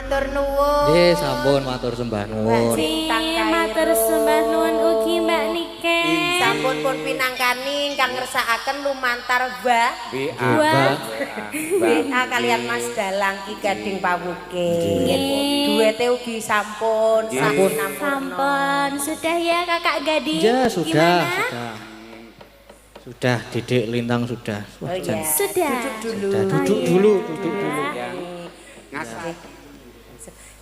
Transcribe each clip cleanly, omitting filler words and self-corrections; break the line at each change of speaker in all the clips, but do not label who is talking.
Matur nuwun.
Nggih, sampun matur sembah nuwun.
Matur sembah nuwun ugi Mbak Niken.
Sampun pun pinangkani ingkang ngersakaken lumantar wa
Wa.
WA kalian Mas Dalang Ki Gading Pawukir. Duwete ugi sampun
Sampun.
Sampun. Sudah ya Kakak Gading?
Ya, sudah,
Gimana?
sudah. Sudah, Didik Lintang sudah. Wah,
Oh iya.
Sudah.
Duduk dulu.
Sudah, duduk dulu, duduk dulu.
Ngasah.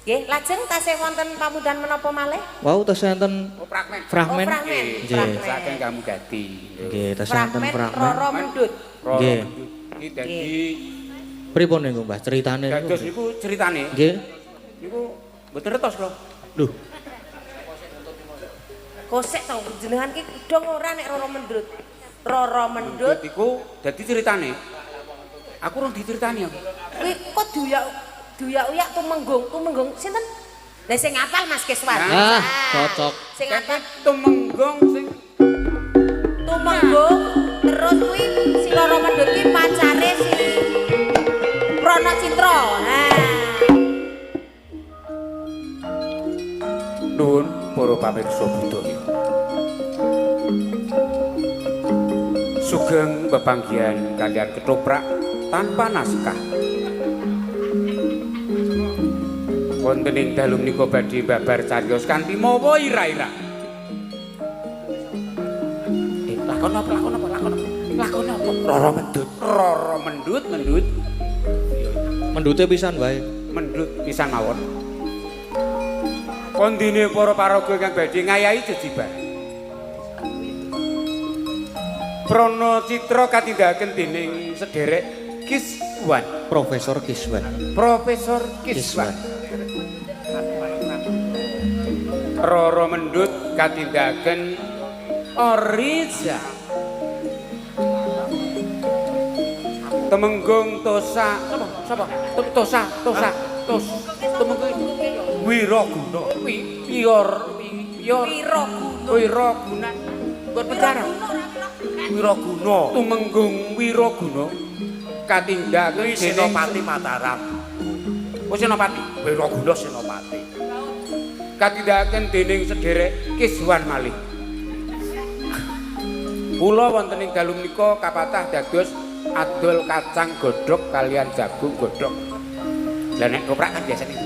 Nggih, lajeng tasih wonten pamundan menapa malih?
Wau tesih enten
Oh, fragmen.
fragmen.
Oh, fragmen.
Nggih.
Saking kamu gati.
Nggih, tesih enten
Fragmen
fragmen.
Roro Mendut.
Roro
Nggih.
Mendut. Iki dadi
Pripun niku, Mbah? Ceritane niku?
dados niku ceritane.
Nggih.
Niku mboten retos kula.
Lho,
Kosek to jenengan ki dong ora nek Roro Mendut. Roro Mendut
Mendut iku dadi ceritane. Aku urung diceritani aku.
kuwi kok duyak-uyak tumenggung, tumenggung sinten? Lah sing ngapal Mas Keswan.
Ah, cocok.
Sing ngapal
Tumenggung sing
tumenggung terus kuwi si Roro Mendut ki pacare si Prana Citra. Nah.
Nuwun para pamirsa budaya. Sugeng pepanggihan kalian ketoprak tanpa naskah. Wonten ing dalu menika badhe babar cariyos kanthi mawa ira-ira. Lakon apa lakon apa lakon apa? Lakon apa?
Roro Mendut.
Roro Mendut, Mendut.
Mendute pisan wae.
Mendut pisan mawon. Kondine para paraga ingkang badhe ngayahi jejibar. Prana Citra katindakaken dening sederek Kiswan,
Profesor Kiswan.
Profesor Kiswan. Roro Mendut katindakaken Oriza. Temenggung Tosa, sapa? Sapa? Tosa, Tosa, Tos. Temenggung
Wiraguna.
Wiyor, Wiyor,
Wiraguna.
Wiraguna. Buat penjara.
Wiraguna.
Tumenggung Wiraguna katindakaken
Kuwi
dening
Senopati Mataram.
Oh, Senopati.
Wiraguna Senopati.
Katindakaken dening sederek Kiswan malih. Kula wonten ing dalu menika kapatah dados adol kacang godhog kalian jagung godhog. Lah nek ketoprak kan biasane.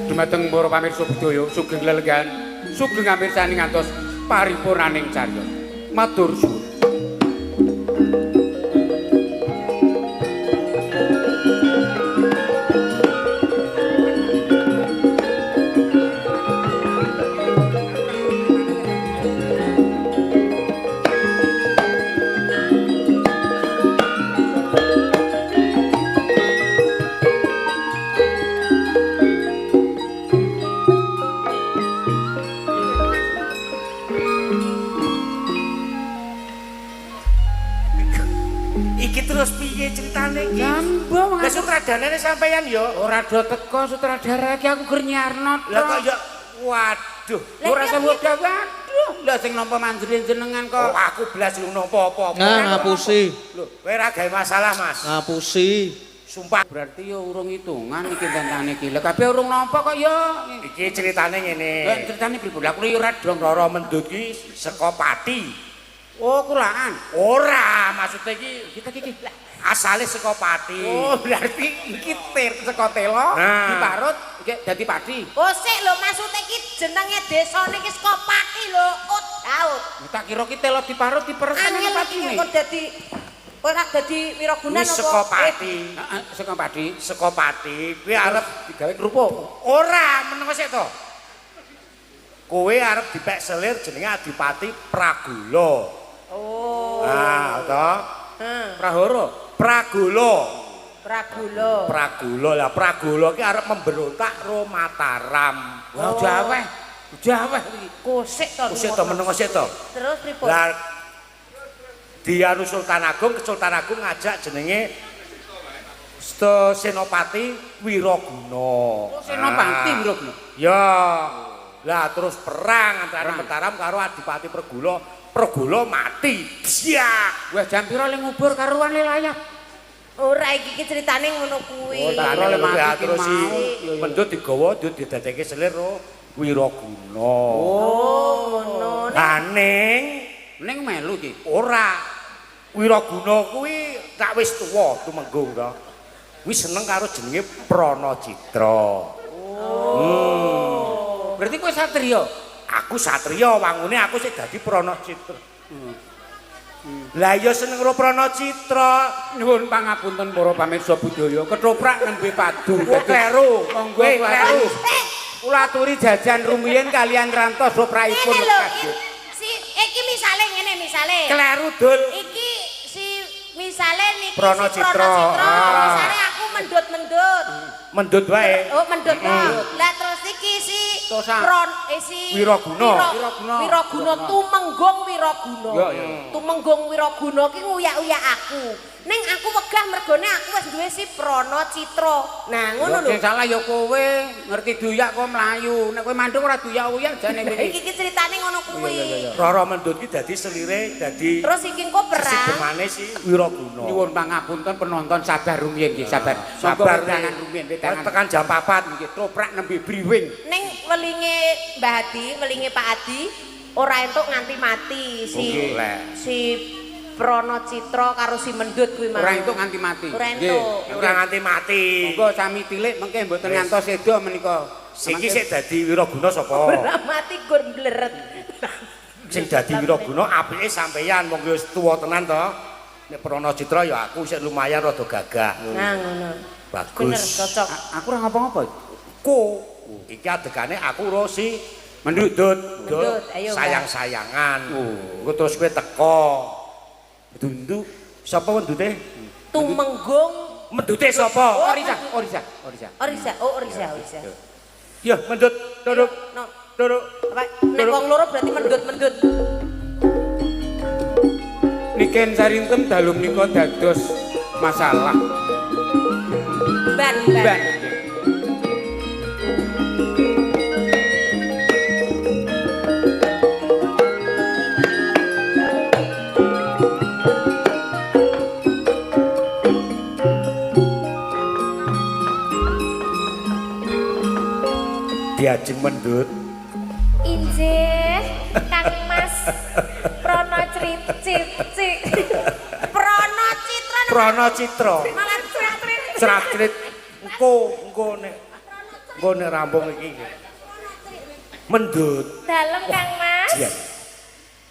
Dumateng para pamirsa budaya sugeng lelenggahan, sugeng amirsani ngantos paripurnaning cariyos. Matur suwun.
Iki terus piye ceritane iki?
Lah
Lah sutradarane sampeyan ya.
Ora do teko sutradara iki aku gur nyarno.
Lah kok ya waduh.
Ora sewu waduh. Lah sing nampa manjure jenengan
Oh,
kok.
aku blas durung nampa apa-apa.
Nah, ngapusi.
Lho, kowe ora gawe masalah, Mas.
Ngapusi.
Sumpah
Berarti ya urung hitungan iki tentane iki. Lah kabeh urung nampa kok ya.
iki ceritane ngene.
Lah ceritane pripun? Lah kuwi ya ora dong.
Roro Mendut ki saka Pati.
Oh, kulaan.
Ora, maksudnya iki
Kita iki.
asale saka Pati.
Oh, berarti iki tir saka telo
Nah.
diparut iki dadi pati.
Kosek lho maksude iki jenenge desane iki saka Pati lho, Ut Daud.
Tak kira ki telo diparut diperes kan
Angel
pati.
iki kok dadi ora dadi Wiragunan
Kuwi saka Pati.
Heeh, saka pati.
Saka Pati kuwi arep
Digawe kerupuk.
ora meneng sik to. Kowe arep dipek selir jenenge Adipati Pragula.
Oh.
Nah, to.
Heeh.
Prahara.
Pragula.
Pragula.
Pragula lah Pragula ki arep memberontak ro Mataram.
Wah, jaweh. Jaweh iki.
Kosek to.
Sik to meneng sik to.
Terus pripun?
Lah Dianu Sultan Agung, Sultan Agung ngajak jenenge Senopati Wiraguna.
Oh, Senopati Wiraguna.
Ya. Lah terus perang antara Mataram karo Adipati Pragula. Pragula mati. Biak.
Wah, jam pira le ngubur karuan le layak.
Ora iki ki critane ngono kuwi.
Oh, tak oleh
mati
terus si
mau.
Mendut digawa ndut didadekke selir ro Wiraguna.
Oh, ngono.
Lah ning
Ning melu iki.
ora Wiraguna kuwi tak wis tuwa tumenggung to. Kuwi seneng karo jenenge Pranacitra.
Oh. Berarti kowe satriya.
Aku satriya wangune aku sik dadi Pranacitra. Lah iya seneng karo Pranacitra.
Nyuwun pangapunten para pamirsa budaya, ketoprak nembe padu.
Oh, kleru.
Monggo
Kowe kleru.
Kula aturi jajan rumiyin kalian rantos soprakipun.
Ngene lho, si iki misale ngene misale.
Kleru dul.
Iki si misale niki si
Pranacitra.
Pranacitra,
Ah.
misale aku mendut-mendut.
Mendut wae.
Oh, mendut to. Lah terus iki si
Tosa.
Pron si
Wiraguna.
Wiraguna.
Wiraguna Tumenggung Wiraguna.
Ya, ya, ya.
Tumenggung Wiraguna ki nguyak-uyak aku. Ning aku wegah mergone aku wis duwe si Pranacitra. Nah, ngono lho.
Sing salah ya kowe, ngerti duyak kok mlayu. Nek kowe mandung ora duyak-uyak jane kowe.
Iki ki ceritane ngono kuwi.
Roro Mendut ki dadi selire dadi
Terus iki engko perang.
sesemane si Wiraguna.
Nyuwun pangapunten penonton sabar rumiyin nggih, sabar. Monggo
Sabar
wedangan rumiyin, wedangan.
Tekan jam 4
nggih, toprak nembe briwing.
Ning welinge Mbah Adi, welinge Pak Adi ora entuk nganti mati si
Oke.
si Pranacitra karo si Mendut kuwi mau.
Ora entuk nganti mati.
Ora
Nggih.
entuk.
Ora nganti mati.
Monggo sami tilik mengke mboten ngantos sedo menika.
Siki sik dadi Wiraguna sapa?
Ora mati gur mbleret.
Sing dadi Wiraguna apike sampeyan wong wis tuwa tenan to. Nek Pranacitra ya aku sik lumayan rada gagah.
Nah ngono.
Bagus.
Bener cocok.
Aku ora ngapa-ngapa.
Ko iki adegane aku ro si
Mendut.
Mendut,
Mendut, ayo, Mbak.
sayang-sayangan.
Oh.
Engko terus kowe teko.
Dunduk.
Sapa mendute?
Tumenggung
Mendute sapa?
Orisa, Orisa, Orisa.
Orisa, oh Orisa, Orisa.
Ya, mendut, duduk,
No,
duduk.
apa nek wong loro berarti mendut-mendut.
Niken sarintem dalu menika dados masalah.
Ban, ban.
Ban.
Diajeng mendut.
Injih, Kang Mas Prono Cici.
Pranacitra
Pranacitra.
malah cratrit.
Cratrit. Engko, engko nek engko nek rampung iki. Mendut.
Dalem Kang Mas.
Iya.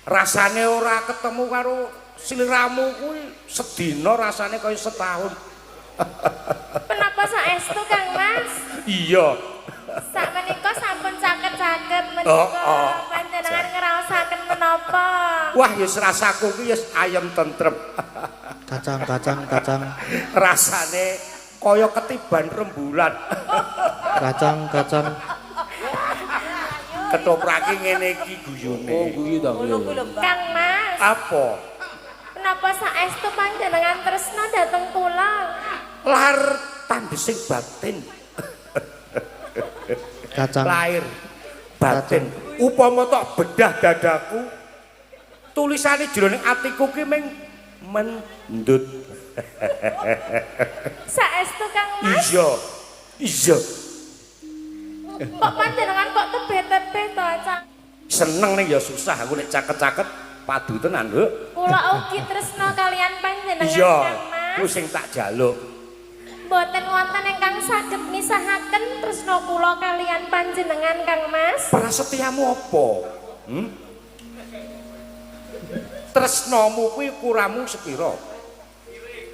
Rasane ora ketemu karo sliramu kuwi sedina rasane kaya setahun.
Menapa saestu Kang Mas?
Iya.
Sakmenika sampun caket-caket menika
Oh, oh.
panjenengan ngraosaken menapa?
Wah, ya rasaku kuwi ya ayem tentrem.
Kacang, kacang, kacang.
Rasane kaya ketiban rembulan.
Kacang, kacang.
Ketoprake ngene iki guyune.
Oh, guyu to.
Ngono kuwi lho, Mbak.
Kang Mas,
Apa?
menapa saestu panjenengan tresna dhateng kula?
Lahar tandesing batin.
Kacang.
Lahir batin. Upama tok bedah dadaku, tulisane jroning atiku ki ming mendut.
Saestu Kang Mas?
Iya. Iya.
Kok panjenengan kok tebih-tebih to, Cang?
Seneng ning ya susah aku nek caket-caket padu tenan, Nduk.
Kula ugi tresna kalian panjenengan
Iya.
Kang Mas.
Ku sing tak jaluk.
Mboten wonten ingkang saged misahaken tresna kula kalian panjenengan Kang Mas.
Prasetyamu apa? Hmm? Tresnamu kuwi ukuramu sepira?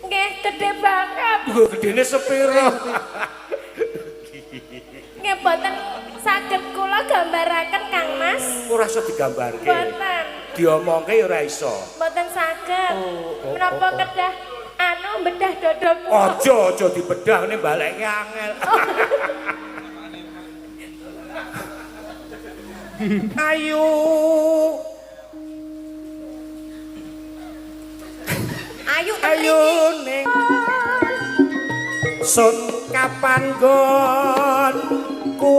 Nggih, gedhe banget.
Lho, gedene sepira?
Nggih mboten saged kula gambaraken Kang Mas.
Ora iso digambarke.
Mboten.
Diomongke ya ora iso.
Mboten saged. Menapa kedah anu bedah dada kula?
Aja aja dibedah ngene balekke angel. Ayo.
Ayo
Ayo ning sun kapan gon ku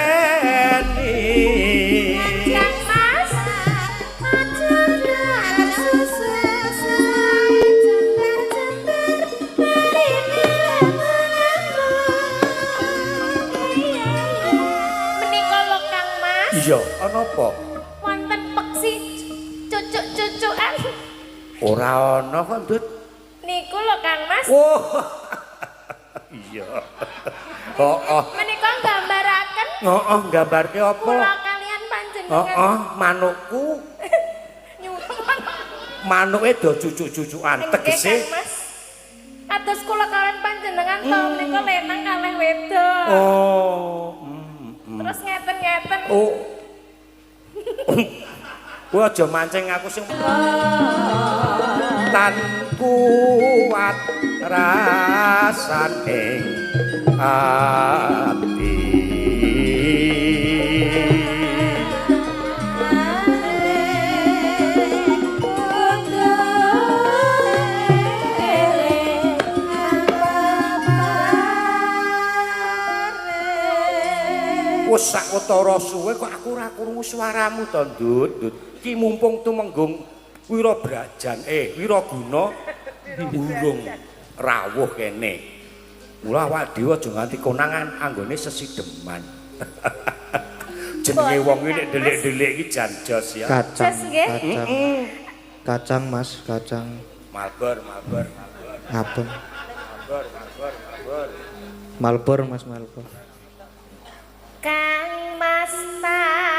ngrabeni.
Kang Mas.
Iya, ana apa?
Wonten peksi cucuk-cucukan.
Ora ana kok, Ndut.
Niku lho Kang Mas.
Oh. Iya. Heeh.
Menika nggambaraken
Heeh, nggambarke apa?
kula kalian panjenengan.
Heeh, manukku
Nyuwun.
Manuke do cucuk-cucukan
Nggih,
tegese.
Kang Mas. Kados kula kalian panjenengan to menika lenang kalih wedok.
Oh.
Terus ngeten-ngeten.
Oh. Kowe aja mancing aku sing tan kuat rasane ati. Wes sawetara suwe kok aku ora krungu suaramu to, Ndut. Ndut. Ki mumpung tumenggung Wirabrajan, Wiraguna urung rawuh kene. Mula awak dhewe aja nganti konangan anggone sesideman. Jenenge wong iki nek delik-delik iki jan jos ya.
Kacang.
Jos, nggih.
Kacang. Kacang, Mas, kacang.
Malbor, malbor, malbor,
Abang.
malbor, malbor, malbor.
Malbor, Mas, Malbor.
Kang Mas tak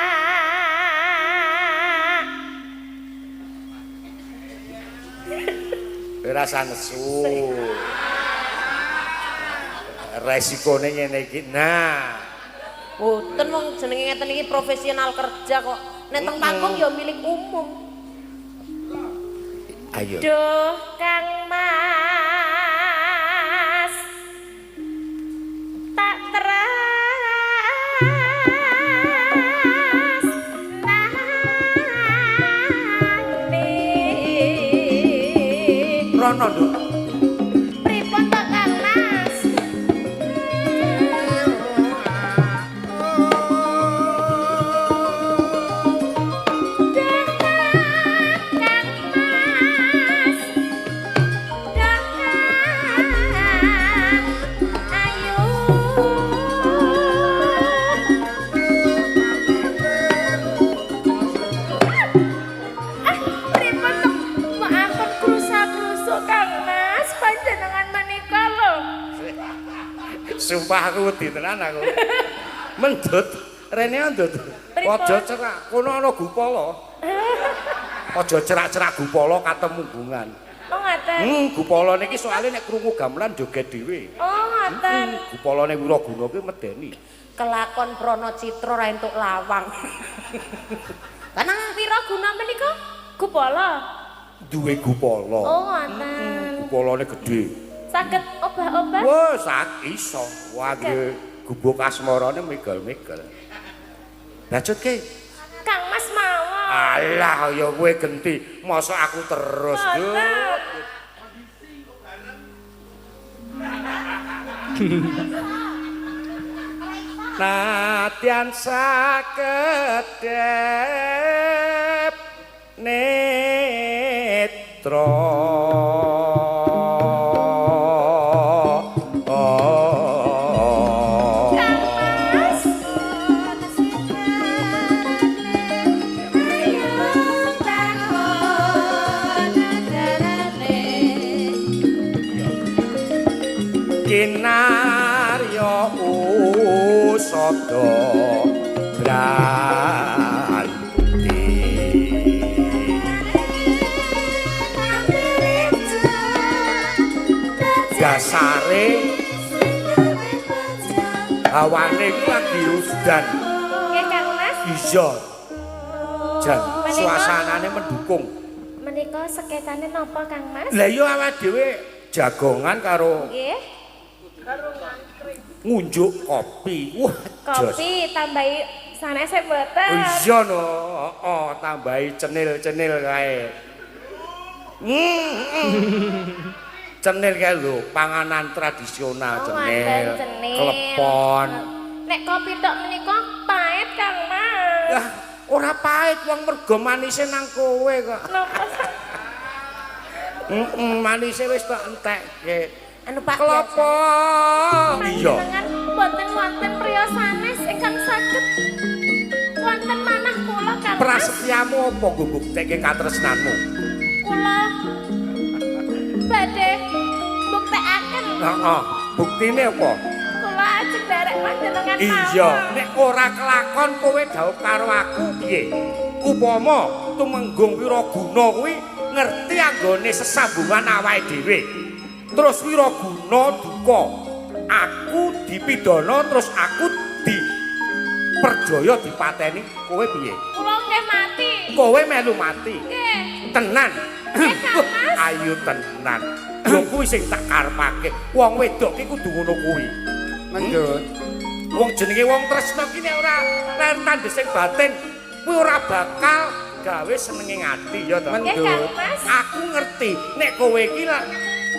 Ora usah nesu. Resikone ngene iki. Nah,
Boten wong jenenge ngeten iki profesional kerja kok. Nek teng panggung ya milik umum.
Ayo.
Duh Kang Mas tak teras nani.
Rono, Nduk.
Pripun to Kang Mas? Duh Kang Mas, duh Kang Ayu. Ah, pripun to? Maafun krusa-krusuk Kang Mas, panjenengan menika lho.
Sumpah aku wedi tenan aku. Mendut, rene ndut.
Pripun?
Aja cerak, kono ana gupala. Aja cerak-cerak gupala katemunggungan.
Oh ngaten.
Gupala niki soalé nek krungu gamelan joget dhewe.
Oh ngaten.
Gupalane Wiraguna kuwi medeni.
Kelakon Prana Citra ra entuk lawang. Tenang.
Wiraguna menika gupala.
Duwe gupala.
Oh ngaten.
Gupalane gedhe.
Saged obah-obah.
Wah, sak iso. Wah, nggih gubuk asmarane megal-megal. Bacutke.
Kang Mas mawon.
Alah, ya kowe genti. Mosok aku terus, Nduk.
Mboten.
Nadyan sakedhep netra.
Kang Mas.
Kinarya usada branti. Dasare hawane ku lagi udan.
Nggih Kang Mas.
Iya. Jan suasanane mendukung.
Menika seketane napa Kang Mas?
Lah iya awake dhewe jagongan karo
Nggih.
ngunjuk kopi. Wah, jos.
Kopi tambahi sanese mboten.
Iya no, heeh, tambahi cenil-cenil kae. Cenil kae lho, panganan tradisional
Oh,
cenil,
wonten cenil.
klepon.
Nek kopi tok menika pahit Kang Mas.
Lah, ora pahit wong mergo manise nang kowe kok.
Napa?
Heeh, manise wis tak entekke.
Anu Pak.
Klopo. Iya.
Panjenengan mboten wonten priya sanes ingkang saged wonten Kang Mas?
Prasetyamu apa nggo mbuktekke katresnanmu?
Kula badhe buktekaken.
Heeh. Buktine apa?
Kula ajeng nderek panjenengan mawon.
Iya, nek ora kelakon kowe dhaup karo aku piye? Upama Tumenggung Wiraguna kuwi ngerti anggone sesambungan awake dhewe. Terus Wiraguna duka, aku dipidana terus aku diperjaya dipateni, kowe piye?
Kula nggih mati.
Kowe melu mati.
Nggih.
Tenan.
Nggih, Kang Mas.
Ayo tenan. Lho kuwi sing tak karepake. Wong wedok ki kudu ngono kuwi.
Mendut.
Wong jenenge wong tresna ki nek ora ler tandhesing batin, kuwi ora bakal gawe senenge ati ya to.
Nggih, Kang Mas.
Aku ngerti nek kowe iki lak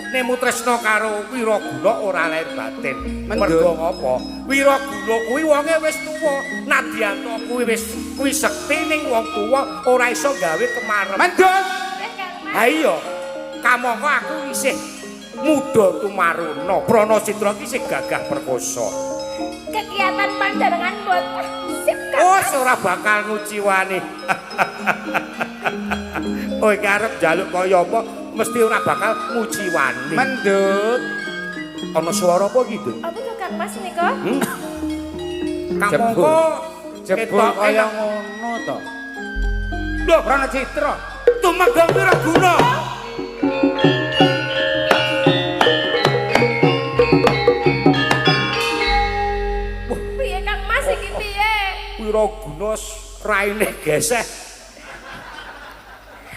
nemu tresna karo Wiraguna ora lahir batin. Mergo ngopo? Wiraguna kuwi wonge wis tuwa, nadyan kuwi wis kuwi sekti ning wong tuwa ora iso gawe kemarem.
Mendut.
Nggih, Kang Mas.
Ha iya, kamangka aku isih muda tumaruna, Pranacitra ki isih gagah perkosa.
Kegiatan panjenengan boten sip Kang
Oh,
Mas.
ora bakal nguciwani. Oh, iki arep njaluk kaya apa mesti ora bakal nguciwani.
Mendut.
Ana swara apa iki, Dun?
Apa to Kang Mas nika?
Kamangka
Jebul
ketoke
kaya ngono to.
Lho,
Pranacitra.
Tumenggung Wiraguna.
Piye Kang Mas iki piye?
Wiraguna raine geseh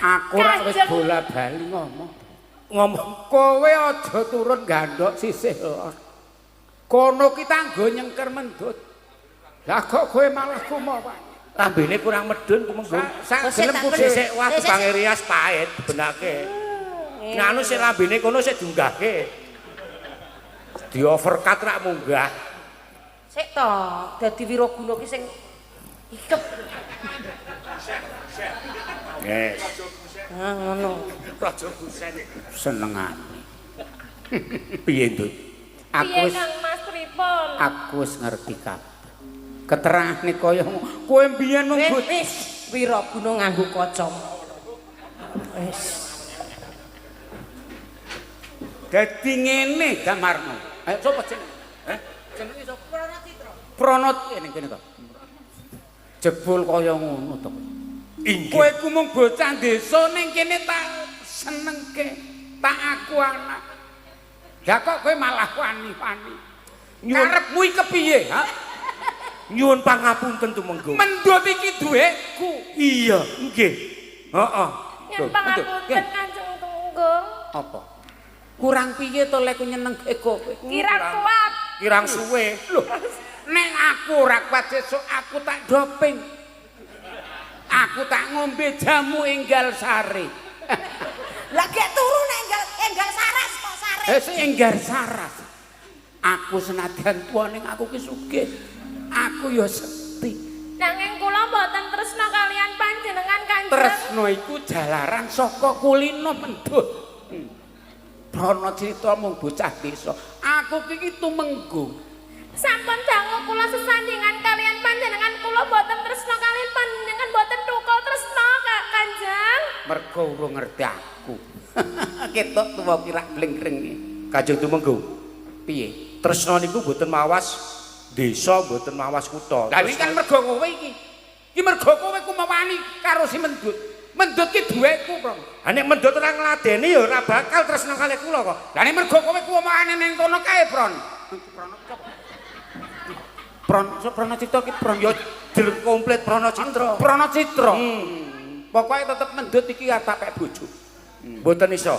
Aku ora wis
Kanjeng.
bola-bali ngomong.
ngomong
Kowe aja turun gandhok sisih lor. Kono ki tanggo nyengker mendut. Lah kok kowe malah kumawan.
lambene kurang medun Tumenggung.
Sak gelem
Sik,
kudu
Sik sik wah
Sik, sik,
tukang rias pahit benake. Nganu sik lambene kono sik diunggahke. Di overcut rak munggah.
Sik to, dadi Wiraguna ki sing ikep.
Yes.
Ah ngono.
Raja Husen.
senengane.
Piye, Ndut?
Aku
Piye
wis
Kang Mas pripun?
aku wis ngerti kabeh. Keterangane kaya ngono. Kowe mbiyen mung
Wis
bocah
wis Wiraguna nganggo kacamata. Wis.
dadi ngene Damarno. Ayo sapa jenenge? Heh? Jenenge sapa? Pranacitra. Pranat ning kene to. Jebul kaya ngono to.
Inggih.
Kowe ku mung bocah desa ning kene tak senengke, tak aku anak. Lah kok kowe malah wani-wani. Karepmu iki kepiye, ha?
Nyuwun pangapunten Tumenggung.
Mendut iki duweku.
Iya, nggih. Heeh.
Nyuwun pangapunten Kanjeng Tumenggung.
Apa? Kurang piye to lek nyenengke kowe?
Kirang kuat.
Kirang suwe.
Loh, nek aku ora kuat sesuk aku tak doping. Aku tak ngombe jamu enggal sare.
Lah gek turu nek enggal enggal saras kok sare.
Eh sing enggal saras. Aku senadyan tuwa ning aku ki sugih. Aku ya sekti.
Nanging kula mboten tresna kalian panjenengan Kanjeng.
Tresna iku jalaran saka kulino mendut. Pranacitra mung bocah desa. Aku ki tumenggung.
Sampun dangu kula sesandingan kalian panjenengan kula mboten tresna kalian panjenengan mboten tukul tresna Kak Kanjeng.
Mergo urung ngerti aku. Ketok tuwa ki rak blengkreng.
Kanjeng Tumenggung.
Piye?
Tresna niku mboten mawas desa, mboten mawas kutha.
Lah iki kan mergo kowe iki. Iki mergo kowe kumawani karo si Mendut. Mendut ki duweku, Bro.
Ha nek Mendut ora ngladeni ya ora bakal tresna kalih kula kok.
Lah nek mergo kowe kumawani ning kono kae, Pron. Pron, Pranacitra ki Pron
Ya jelek komplit Pranacitra.
Pranacitra. Pokoke tetep Mendut iki arep tak pek bojo.
Mboten iso.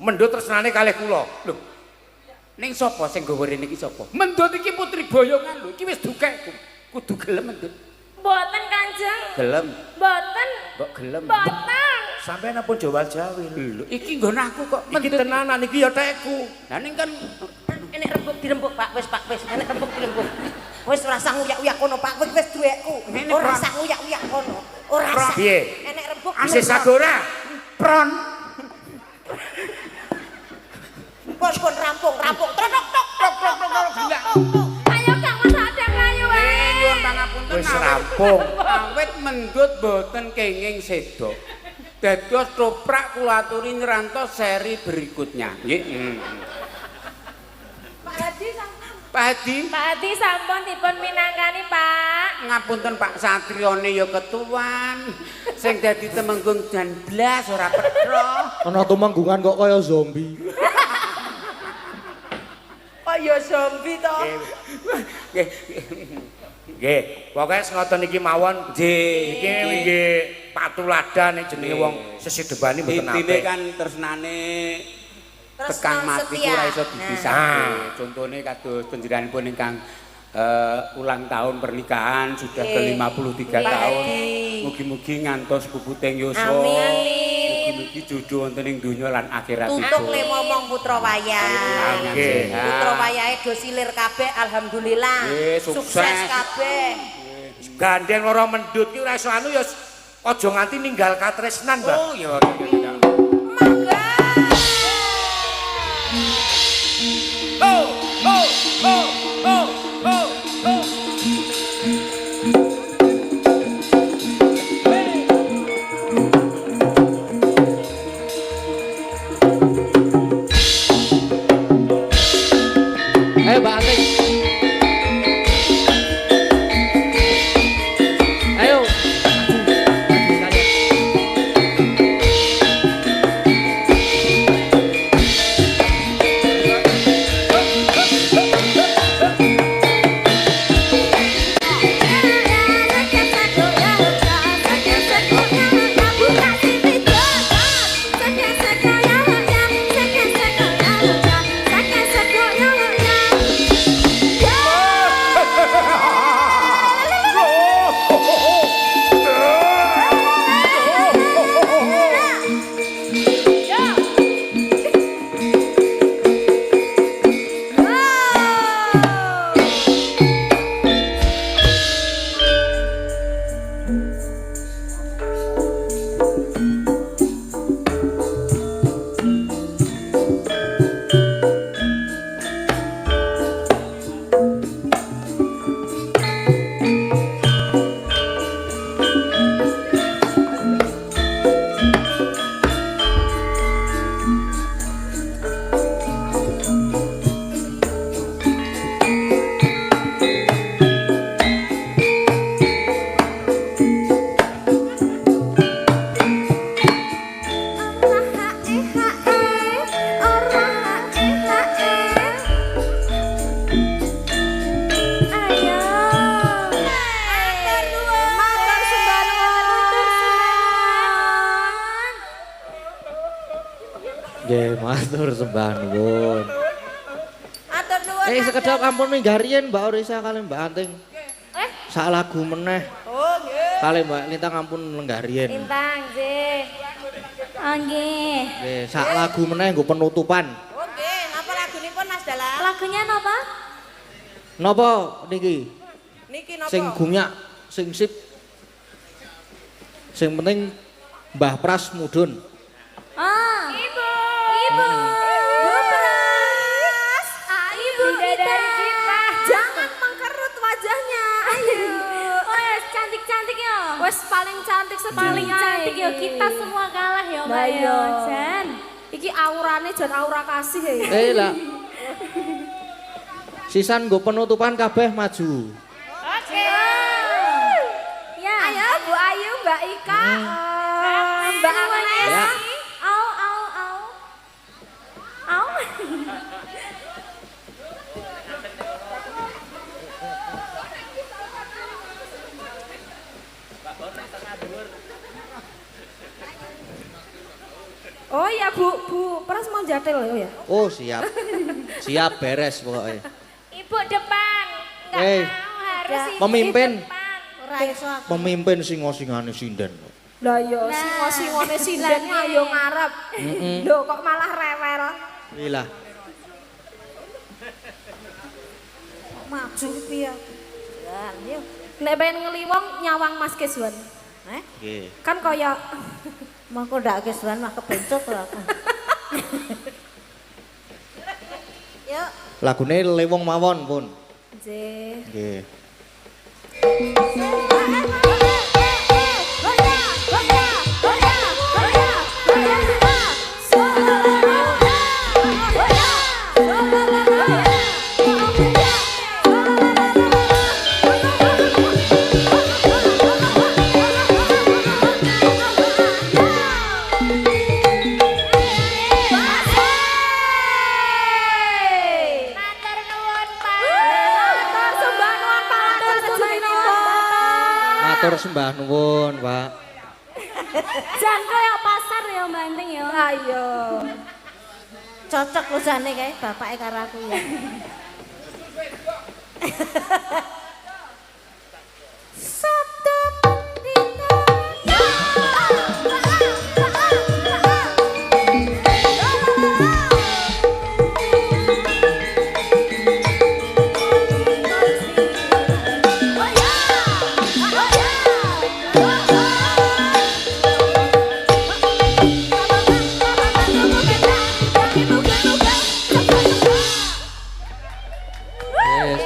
Mendut tresnane kalih kula.
Lho. Ning sapa sing nggawa rene iki sapa? Mendut iki putri boyongan lho, iki wis dukekku. Kudu gelem Mendut.
Mboten Kanjeng.
Gelem.
Mboten.
Mbok gelem.
Mboten.
Sampeyan ampun jawal-jawil.
Lho, iki nggon aku kok
Iki tenanan iki ya tekku.
Lah ning kan
Enek rembug dirembug Pak, wis Pak, wis enek rembug dirembug. Wis ora usah nguyak-uyak kono Pak, wis wis duwekku. Ora usah nguyak-uyak kono. Ora usah.
Piye?
Enek rembug.
Isih sagora.
Pron.
Pun pun rampung, rampung. Tok tok tok tok tok tok tok.
Ayo Kang Mas ada mlayu wae.
Nyuwun pangapunten.
Wis rampung. rampung.
Awit mendut boten kenging seda. Dados toprak kula aturi nyrantos seri berikutnya. Nggih.
Pak Hadi sampun.
Pak Hadi.
Pak Hadi sampun dipun minangkani, Pak.
Ngapunten Pak, satriyane ya ketuan. Sing dadi temenggung jan blas ora petro.
Ana tumenggungan kok kaya zombie.
Kok ya zombie to?
Nggih.
Nggih, pokoke ngoten iki mawon.
Nggih.
Iki nggih patuladan jenenge wong sesidebani mboten
Intine
apik.
kan tresnane
Tresno
tekan mati
setia.
ora iso dipisahke.
Nah.
Contone kados panjenenganipun ingkang ulang tahun pernikahan sudah
Nggih.
ke 53
Nggih.
tahun. Mugi-mugi ngantos puputing yuswa.
Amin.
Mugi-mugi jodoh wonten ing donya lan akhirat.
Tutuk le momong putra wayah.
Nggih.
Putra wayahe do silir kabeh alhamdulillah.
Nggih, sukses.
Sukses kabeh.
Gandeng ora mendut ki ora iso anu ya aja nganti ninggal katresnan, Mbah.
Oh ya iya.
Mangga.
Ho ho ho ho ho ho.
Ayo Mbak Anting. Ayo. Maju sekalian.
Matur sembah nuwun.
Nggih, matur sembah nuwun.
Matur nuwun.
Sekedap ampun minggah riyin Mbak Orisa kalih Mbak Anting. Sak lagu meneh.
Oh nggih.
Kalih Mbak Lintang ampun lenggah riyin.
Lintang nggih. Oh nggih.
Nggih, sak lagu meneh nggo penutupan.
Oh nggih, napa lagunipun Mas Dalang?
Lagunya napa?
Napa niki?
Niki napa?
Sing gumyak, sing sip. Sing penting Mbah Pras mudhun.
Ah. Ibu. Ibu. Bu Pras. Ibu bidadari kita. Jangan mengkerut wajahnya. Ayo. Wes cantik-cantik ya.
Wes paling cantik
Paling cantik ya kita semua kalah ya Mbak
Lah
ya.
iya.
Jan.
Iki aurane jan aura kasih ya.
Eh lah. Sisan nggo penutupan kabeh maju.
Oke. Ya.
Ayo Bu Ayu, Mbak Ika, Mbak Agnes.
Ya.
Au au au. Au.
Oh iya Bu, Bu Pras mau jatel ya.
Oh, siap. Siap beres pokoknya.
Ibu depan. Enggak mau harus ibu
Pemimpin.
depan.
Ora iso aku.
Pemimpin singo-singane sinden.
Lah iya, singo-singone sinden
Lah,
ayo ngarep. Lho kok malah rewel.
Iya.
Maju piye? Ya, yuk.
Nek pengen ngeliwong nyawang Mas Keswan.
Eh?
Nggih.
Kan kaya
Mangko ndak kesuwen mah kebencot lho aku. Yuk.
Lagune Lewong mawon pun.
Nggih.
Nggih.
Ayo.
sembah nuwun, Pak.
Jan kaya pasar ya Mbak Anting ya. Ayo.
Cocok lusane kae bapake karo aku ya. Sabda Pendeta.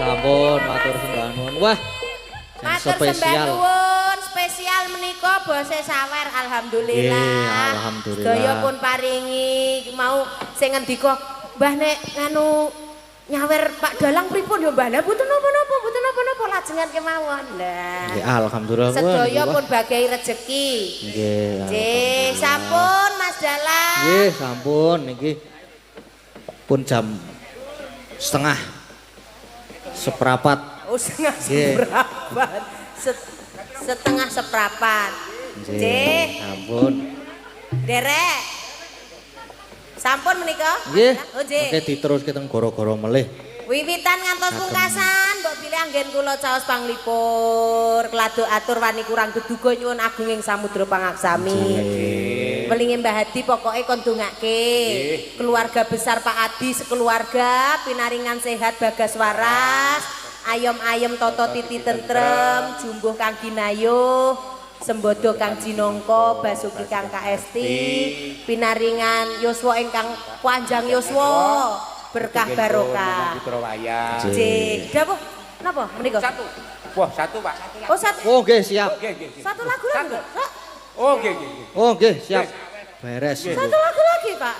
Sampun matur sembah nuwun. Wah.
Matur sembah nuwun spesial menika bose sawer alhamdulillah.
Nggih, alhamdulillah.
Sedaya pun paringi mau sing ngendika Mbah nek nganu nyawer Pak Dalang pripun ya Mbah? Lah mboten napa-napa, mboten napa-napa lajengan kemawon. Lah.
Nggih, alhamdulillah.
Sedaya pun bagai rejeki.
Nggih.
Nggih, sampun Mas Dalang.
Nggih, sampun niki pun jam 3:30.
Oh, setengah seprapat. Setengah seprapat. Nggih,
sampun.
Derek. Sampun menika?
Nggih.
Oh, nggih.
Oke diteruske teng goro-goro melih.
Wiwitan ngantos pungkasan, mbok bilih anggen kula caos panglipur, kladuk atur wani kurang geduga nyuwun agunging samudra pangaksami. Welinge Mbah Hadi pokoke kon dongake. Keluarga besar Pak Adi sekeluarga pinaringan sehat bagas waras, ayom-ayem toto titi tentrem, jumbuh kang ginayuh, sembodo kang jinangka, basuki kang kaesti, pinaringan yuswa ingkang panjang yuswa, berkah barokah. Nggih. Dawuh napa menika?
Satu. Wah, satu, Pak.
Oh, satu.
Oh, nggih, siap.
Satu lagu lagi.
Oh, nggih, nggih.
Oh, nggih, siap. Beres.
Satu lagu lagi, Pak.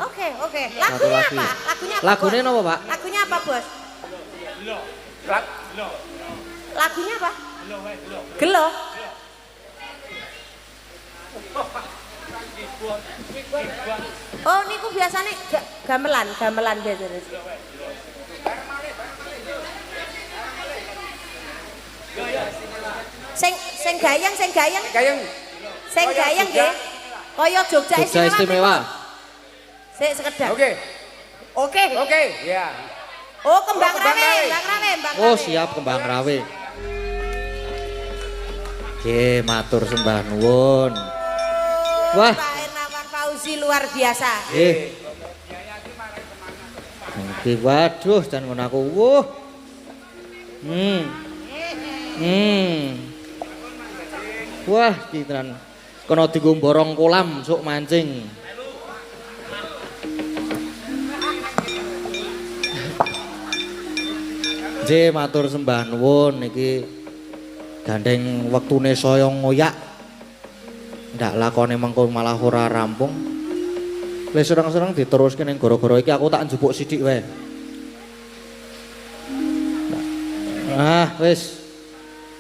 Oke, oke. Lagunya apa? Lagunya apa?
Lagune napa, Pak?
Lagunya apa, Bos? Lagunya apa? Gelo. Oh, niku biasane gamelan, gamelan biasane. Sing sing gayeng, sing gayeng.
Gayeng.
Sing gayeng nggih. Kaya Jogja
Istimewa.
Sik sekedap.
Oke.
Oke.
Oke, ya.
Oh, Kembang Rawe, Kembang Rawe, Kembang Rawe.
Oh, siap Kembang Rawe. Oke, matur sembah nuwun. Wah,
Pak Ernawan Fauzi luar biasa.
Nggih. Nggih, waduh jan ngono aku. Wuh. Wah, iki tenan. Kono dienggo borong kolam sok mancing. Nggih, matur sembah nuwun niki gandeng wektune saya ngoyak. Ndak lakone mengko malah ora rampung. Le serang-serang diteruske ning gara-gara iki aku tak njupuk sithik wae. Ah, wis.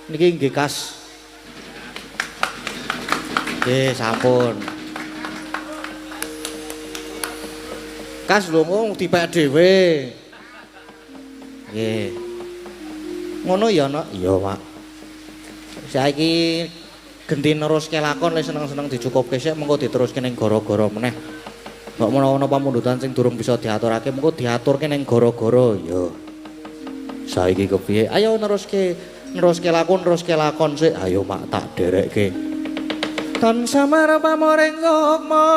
Niki nggih kas. Nggih, sampun. Kas lho ngomong dipek dhewe. Nggih. Ngono ya, Nok? Iya, Pak. Saiki genti neruske lakon le seneng-seneng dicukupke sik mengko diteruske ning gara-gara meneh. Kok menawa ana pamundutan sing durung bisa diaturake mengko diaturke ning gara-gara ya. Saiki kepiye? Ayo neruske, neruske lakon, neruske lakon sik. Ayo mak tak derekke. Tan samar pamoring sukma.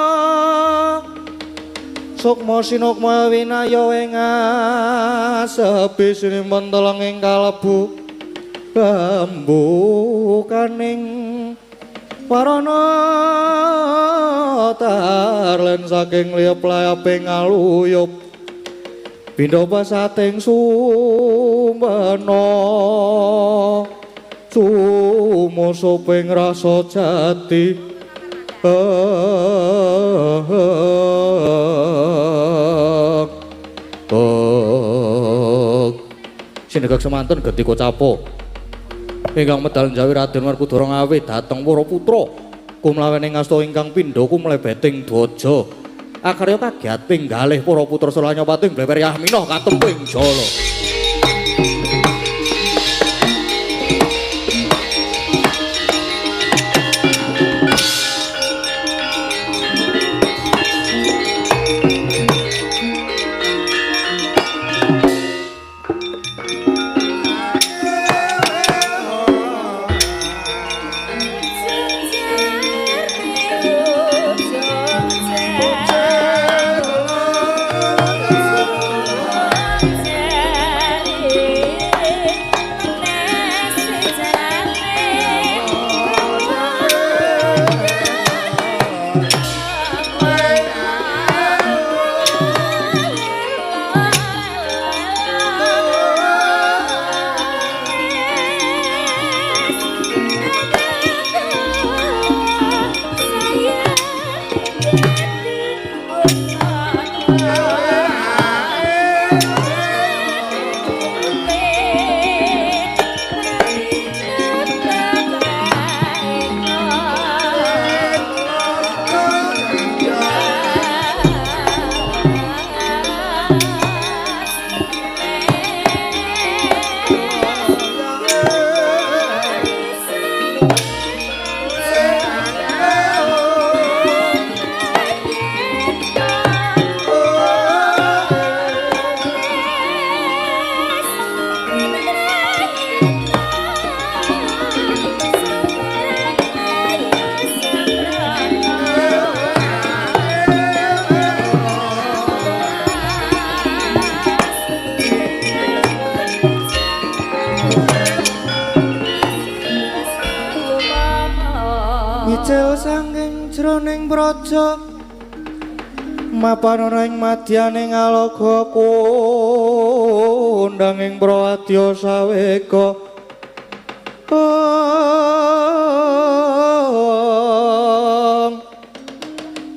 Sukma sinukma winaya ing asepi sinimpen teleng ing kalebu bambukaning warana tarlen saking liyep layaping aluyup pindha pasating sumena sumusuping rasa jati. Sinegak semanten geti kocapo ingkang medal njawi Raden Werkudara Ngawi dhateng para putra kumlawening asta ingkang pindha kumlebeting dwaja akarya kagiating galih para putra Selanyapating blewer Yahminah katemping jala. Ngicil saking jroning praja mapan ana ing madyane ngalaga kondhang ing prawadya sawega.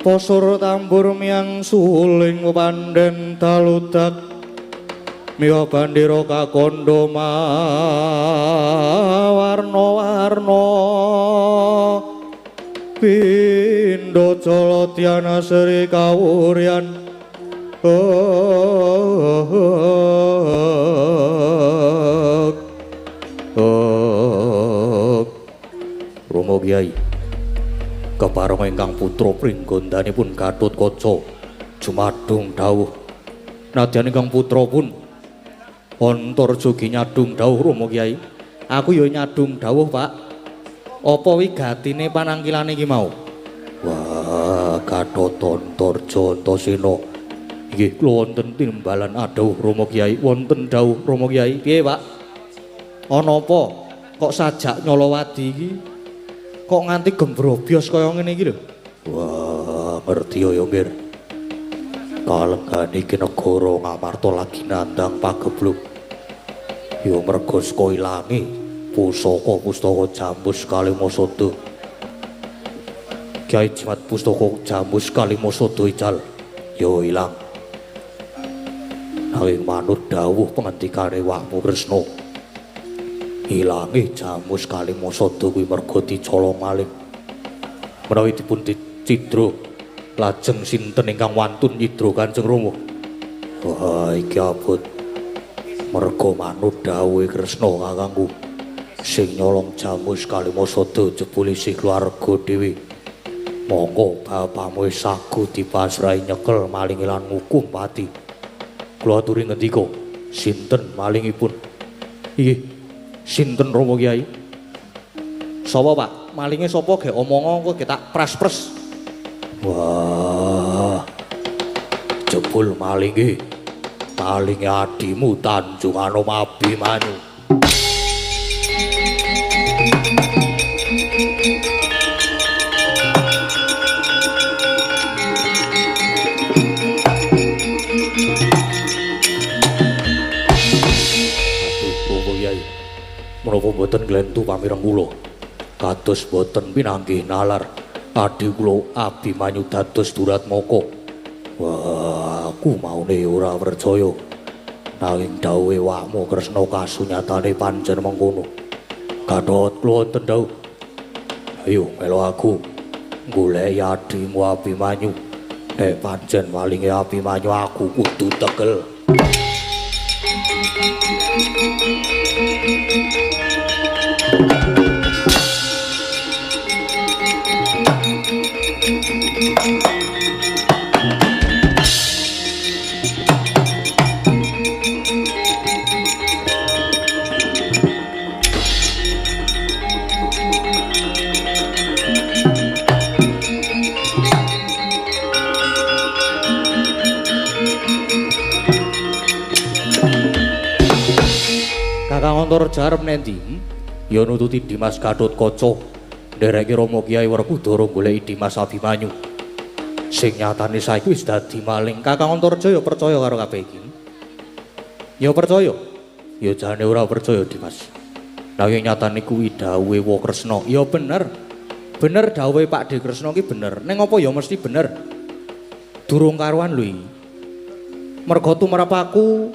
Posur tambur miang suling pandhen daludak miya bandera kakondo mawarna-warna pindha jala dhyana sri kawuryan. Romo Kyai kepareng ingkang putra pringgondanipun Gatotkaca jumadung dawuh. Nadyan ingkang putra pun Antarja nyadung dawuh Romo Kyai. Aku ya nyadung dawuh, Pak. Apa wigatine panangkilane iki mau? Wah, Gatot Antarja Antasena. Inggih kula wonten timbalan adawuh Romo Kyai, wonten dawuh Romo Kyai. Piye, Pak? Ana apa kok sajak nyolowadi iki? Kok nganti gembrobyos kaya ngene iki lho? Wah, ngerti ya, Ngir. Kalenggan iki negara Ngamarta lagi nandang pagebluk. Ya merga saka ilange pusaka pustaka Jambus Kalimasada. Kyai Jimat pustaka Jambus Kalimasada ical ya ilang. Nanging manut dawuh pengendikane Wahmu Kresna, ilange Jamus Kalimasada kuwi merga dicolong maling. Menawi dipun cidra lajeng sinten ingkang wantun nyidra Kanjeng Rama? Wah, iki abot. Merga manut dawuhe Kresna kakangku, sing nyolong Jamus Kalimasada jebul isih keluarga dhewe. Monggo bapamu sagu dipasrahi nyekel maling lan ngukum pati. Kula aturi ngendika, sinten malingipun? Inggih, sinten Rama Kyai? Sapa, Pak? Malinge sapa ge omongo kowe ge tak pras-pres. Wah, jebul malinge. Malinge adimu Tanjung Anom Abimanyu. Aduh, Romo Kyai, menapa mboten nglentu pamireng kula? Kados boten pinanggih nalar adi kula Abimanyu dados Duratmaka. Wah, aku maune ora percaya. Nanging dawuhe Wahmu Kresna kasunyatane pancen mengkono. Gatot kula wonten dawuh. Ayo melu aku goleki adimu Abimanyu. Nek pancen malinge Abimanyu aku kudu tegel. Kakang Antarja arep nendi? Ya nututi Dimas Gatotkaca. Ndereke Rama Kyai Werkudara goleki Dimas Abimanyu. Sing nyatane saiki wis dadi maling. Kakang Antarja ya percaya karo kabeh iki. Ya percaya. Ya jane ora percaya Dimas. Nanging nyatane kuwi dawuhe Wa Kresna. Ya bener. Bener dawuhe Pak De Kresna ki bener. Ning apa ya mesti bener. Durung karuan lho iki. Merga tumrap aku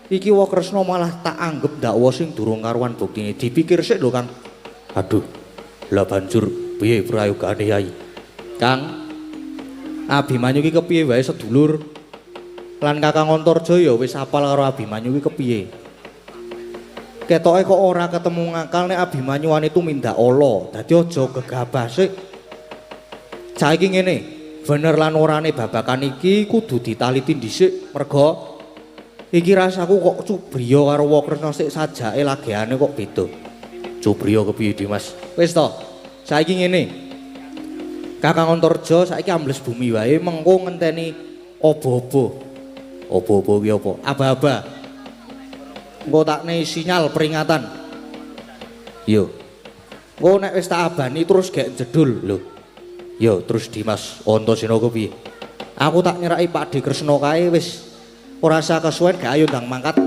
iki Wa Kresna malah tak anggep dakwa sing durung karuan buktine. Dipikir sik lho, Kang. Aduh. Lah banjur piye prayogane Yai? Kang, Abimanyu iki kepiye wae sedulur? Lan Kakang Antarja ya wis apal karo Abimanyu iki kepiye. Ketoke kok ora ketemu ngakal nek Abimanyu wani tumindak ala. Dadi aja gegabah sik. Saiki ngene, bener lan orane babakan iki kudu ditaliti dhisik merga iki rasaku kok cubriya karo Wa Kresna sik sajake lageane kok beda. Cubriya kepiye Dimas? Wis to. Saiki ngene. Kakang Antarja saiki ambles bumi wae mengko ngenteni obo-obo. Obo-obo ki apa? Aba-aba. Engko takne sinyal peringatan. Yo. Engko nek wis tak abani terus gek jedul lho. Yo terus Dimas Antasena ku piye? Aku tak nyeraki Pakdhe Kresna kae wis ora usah kesuwen gak ayo ndang mangkat.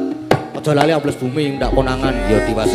Aja lali ambles bumi ndak konangan yo Dimas.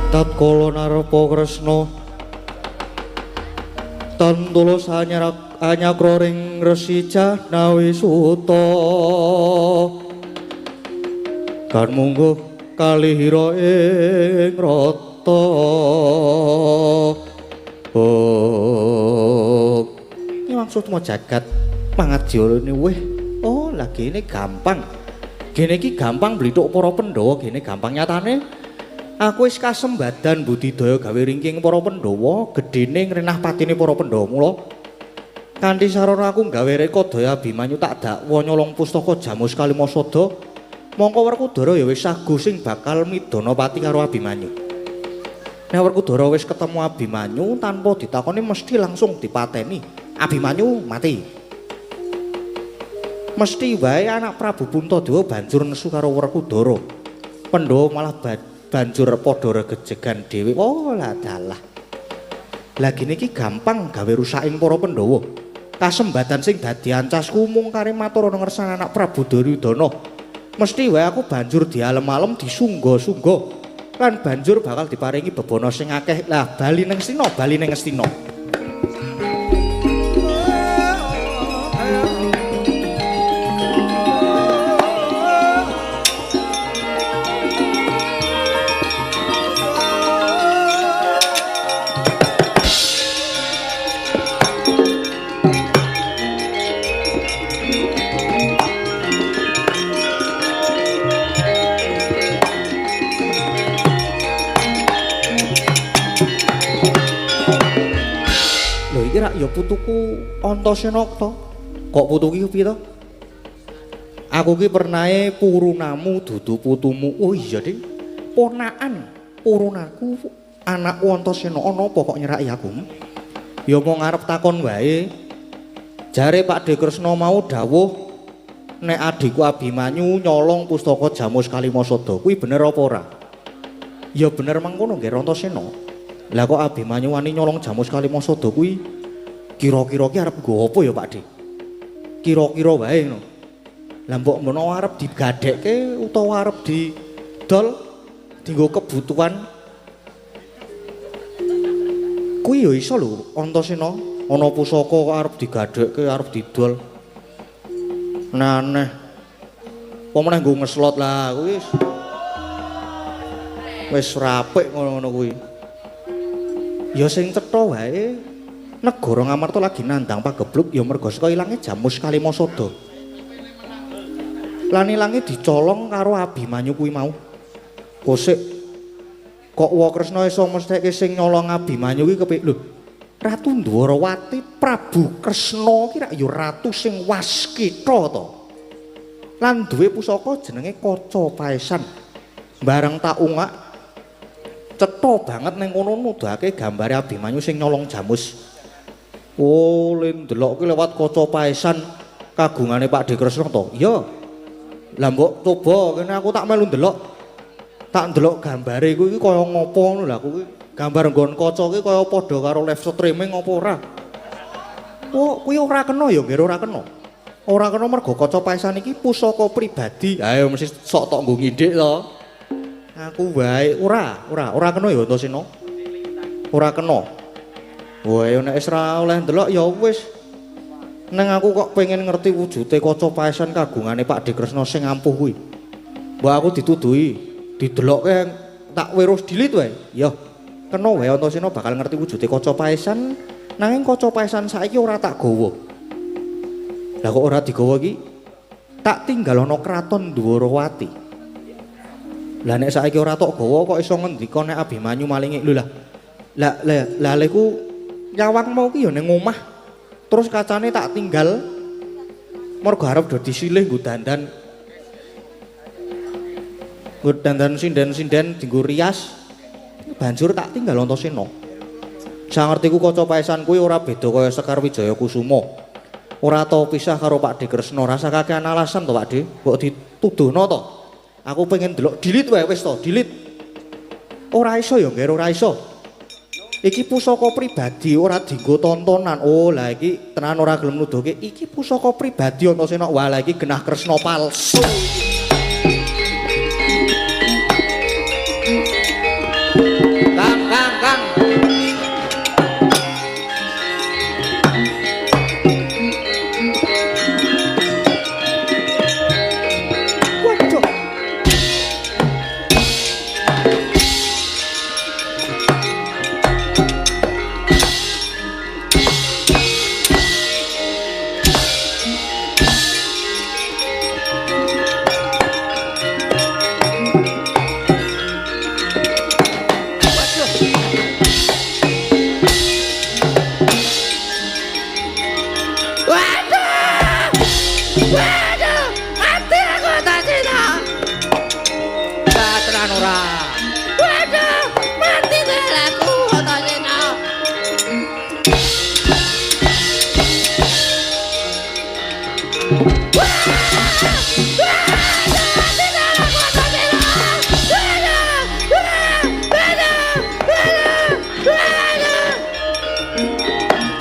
Tatkala narepa Kresna tan tulus anyakra ring Resi Jahnawi Suta kan mungguh kalihira ing rata. Oh, iki maksudmu jagat pangadyane weh. Oh, lah gene gampang. Gene iki gampang blithuk para Pandhawa, gene gampang nyatane. Aku wis kasembadan budidaya gawe ringking para Pandhawa, gedene ngrenah patine para Pandhawa. Mula kanthi sarana aku gawe rekodaya Abimanyu tak dakwa nyolong pustaka Jamus Kalimasada, mongko Werkudara ya wis sagu sing bakal midana pati karo Abimanyu. Nek Werkudara wis ketemu Abimanyu tanpa ditakoni mesti langsung dipateni. Abimanyu mati. Mesti wae anak Prabu Puntadewa banjur nesu karo Werkudara. Pandhawa malah banjur padha regejegan dhewe. Oh lah dalah. Lah gene iki gampang gawe rusaking para Pandhawa. Kasembadan sing dadi ancasku mung kare matur ana ngersane anak Prabu Duryudana. Mesti wae aku banjur dialem-alem disungga-sungga. Lan banjur bakal diparingi bebana sing akeh. Lah bali ning Ngastina, bali ning Ngastina. Ya putuku Antasena to. Kok putu ki piye to? Aku ki pernahe purunamu dudu putumu. Oh iya, Ding. Ponakan purunaku anakku Antasena ana apa kok nyeraki aku? Ya mung arep takon wae. Jare Pakdhe Kresna mau dawuh nek adhiku Abimanyu nyolong pustaka Jamus Kalimasada. Kuwi bener apa ora? Ya bener mangkono nggih Antasena. Lah kok Abimanyu wani nyolong Jamus Kalimasada kuwi kira-kira ki arep nggo apa ya Pakdhe? Kira-kira wae ngono. Lah mbok menawa arep digadhekke utawa arep didol dienggo kebutuhan kuwi ya iso lho Antasena. Ana pusaka kok arep digadhekke, arep didol. Nah aneh. Apa meneh nggo ngeslot lah kuwi wis. Wis rapik ngono-ngono kuwi. Ya sing cetha wae negara Ngamarta lagi nandang pagebluk ya merga saka ilange Jamus Kalimasada. Lan ilange dicolong karo Abimanyu kuwi mau. Kosik kok Wa Kresna iso mestheke sing nyolong Abimanyu kuwi kepiye lho? Ratu Ndwarawati Prabu Kresna ki rak ya ratu sing waskita to. Lan duwe pusaka jenenge Kaca Paesan. Bareng tak ungak cetha banget ning kono nuduhake gambare Abimanyu sing nyolong Jamus. Oh, le ndelok ki lewat kaca paesan kagungane Pakdhe Kresna to? Iya. Lah mbok coba kene aku tak melu ndelok. Tak ndelok gambare kuwi iki kaya ngopo ngono lho aku kuwi. Gambar nggon kaca ki kaya padha karo live streaming apa ora? Oh, kuwi ora kena ya, nggih ora kena. Ora kena mergo kaca paesan iki pusaka pribadi. Ayo mesti sok tok nggo ngindik to. Aku wae ora kena ya Antasena. Ora kena. Wae nek wis ora oleh ndelok ya wis. Neng aku kok pengen ngerti wujude kaca paesan kagungane Pakdhe Kresna sing ampuh kuwi. Mbok aku dituduhi, didelokke tak weruh dilit wae. Ya, kena wae Antasena bakal ngerti wujude kaca paesan, nanging kaca paesan saiki ora tak gawa. Lah kok ora digawa iki? Tak tinggal ana kraton Dwarawati. Lah nek saiki ora tok gawa kok iso ngendika nek Abimanyu malinge. Lho lah. Lah lah leku nyawang mau ki ya ning omah. Terus kacane tak tinggal mergo arep do disilih nggo dandan. Nggo dandan sinden-sinden dienggo rias. Banjur tak tinggal Antasena. Sangertiku kaca paesan kuwi ora beda kaya Sekar Wijaya Kusuma. Ora tau pisah karo Pakdhe Kresna, rasa kakean alasan to Pakdhe, mbok dituduhno to. Aku pengen ndelok dilit wae wis to, dilit. Ora iso ya nggih, ora iso. Iki pusaka pribadi ora dienggo tontonan. Oh, lah iki tenan ora gelem nuduhke. Iki pusaka pribadi Antasena. Wah, lah iki genah Kresna palsu. Kang, Kang, Kang. Waduh.